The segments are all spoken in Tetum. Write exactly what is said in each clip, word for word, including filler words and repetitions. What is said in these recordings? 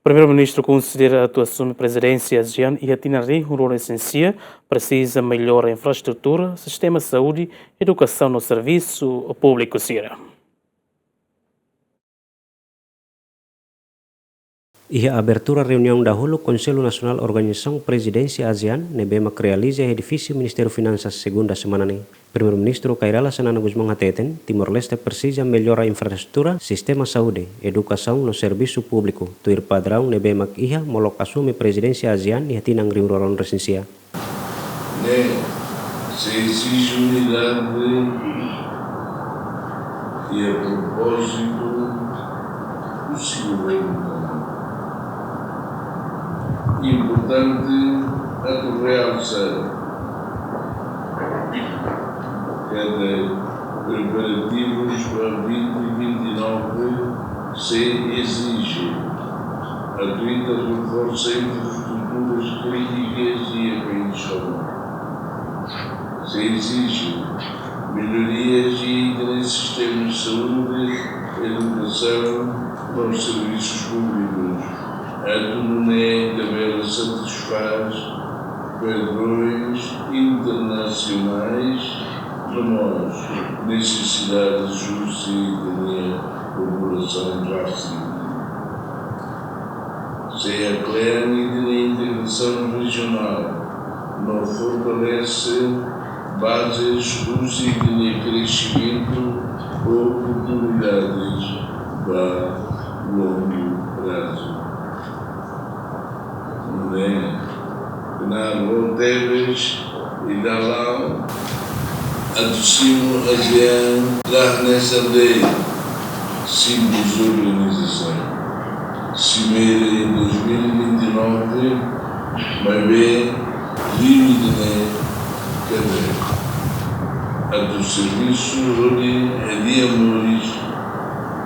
Primeiru-Ministru konsidera atu asume prezidénsia ASEAN iha tinan rihun rua resin sia, presiza mellora infraestrutura, sistema saúde, edukasaun no servisu públiku sira. Iha abertura reuniaun dahuluk Konsellu Nasionál Organizasaun Prezidénsia ASEAN, ne'ebé mak realiza iha edifísiu Ministériu Finansas, segunda semana ne'e, Primeiru-Ministru Kay Rala Xanana Gusmão hateten, Timor-Leste presiza mellora infraestrutura, sistema saúde, edukasaun no servisu públiku, tuir padraun ne'ebé mak iha molok asume prezidénsia ASEAN iha tinan rihun rua ruanulu resin sia. Ne'e sei ezije unidade e a propósito do seu governo. Importante atu realsa katak preparativus ba vinte vinte e nove sei ezije atu ita reforsa infraestruturas krítikas iha país. Sei ezije mellorias iha sistemas saúde, edukasaun no servisus públikus, atu nune'e ita bele satisfás padrões internasionais no mós nesesidades husi ita-nia populasaun rasik. Sei haklean ita-nia integrasaun rejionál no fortalese bazes husi ita-nia kresimentu ho oportunidades ba longu prazu. Ne'e, na Londres, Ida-ne'e atu simu ASEAN la hanesan de'it simples organizasaun. Simeira iha dois mil e vinte e nove, maibé liu ida-ne'e katak atu servisu hodi hadi'a moris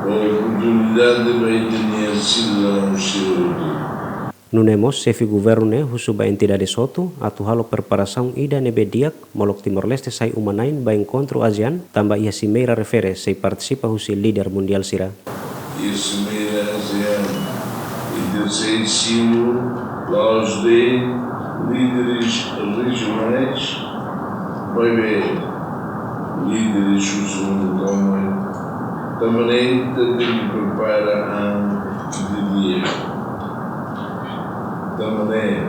ho oportunidade ba ita-nia sidadaun sira hotu. Nune'e mós xefe governu ne'e husu ba entidades hotu atu halo preparasaun ida ne'ebé di'ak molok Timor-Leste sai uma-na'in ba enkontru ASEAN, tanba iha simeira refere sei partisipa husi líder mundiál sira. Iha simeira ASEAN, ita sei simu la'ós de'it líderes rejionais, maibé líderes husi mundu tomak. Tanba ne'e ita tenke prepara an didi'ak. Tanba ne'e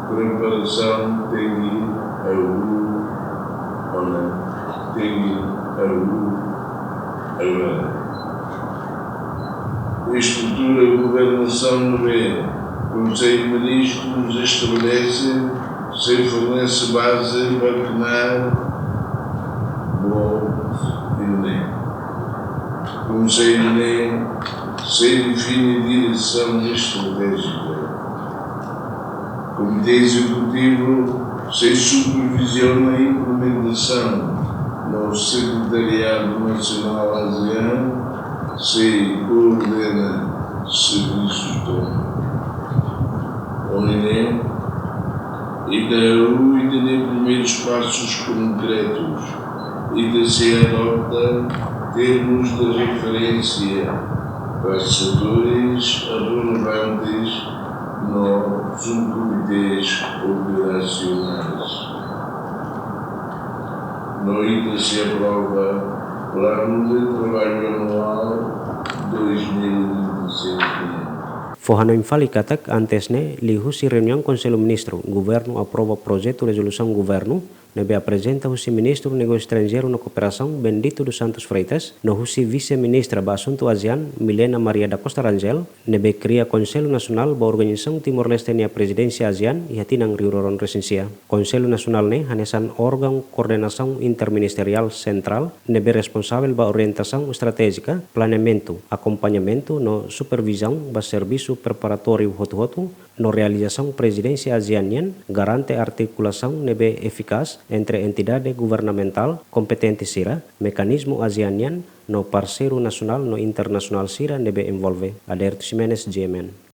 preparasaun tenke hahú, ona tenke hahú agora. Estrutura governasaun ne'ebé Konsellu Ministrus estabelese sei fornese baze ba knaar boot ida-ne'e. Konsellu ne'e sei define diresaun estratéjika. Komité Ezekutivu sei superviziona implementasaun no Sekretariadu Nasionál ASEAN sei koordena servisu tomak. Ohin ne'e, ita halo ita-nia primeirus pasus konkretus. Ita sei adota termus de referénsia ba setores relevantes no subkomités operasionais. No ita sei aprova Planu de Traballu Anuál dois mil e vinte e seis. Fó hanoin fali katak antes ne'e, liuhusi reuniaun Konsellu Ministru, governu aprova projetu rezolusaun governu ne'ebé aprezenta husi Ministru Negósiu Estranjeiru no Kooperasaun, Bendito dos Santos Freitas, no husi Vise-Ministra ba Asuntu ASEAN, Milena Maria da Costa Rangel, ne'ebé kria Konsellu Nasionál ba organizasaun Timor-Leste nia prezidénsia ASEAN iha tinan rihun rua ruanulu resin sia. Konsellu Nasionál ne'e hanesan órgaun koordenasaun interministeriál sentrál ne'ebé responsavel ba orientasaun estratéjika, planeamentu, akompañamentu no supervizaun ba servisu preparatóriu hotu-hotu, no realizasaun prezidénsia ASEAN nian garante artikulasaun ne'ebé efikás entre entidade governamentál kompetente sira, mekanizmu ASEAN nian no parseiru nasionál no internasionál sira ne'ebé envolve. Aderto Ximenes, G M N.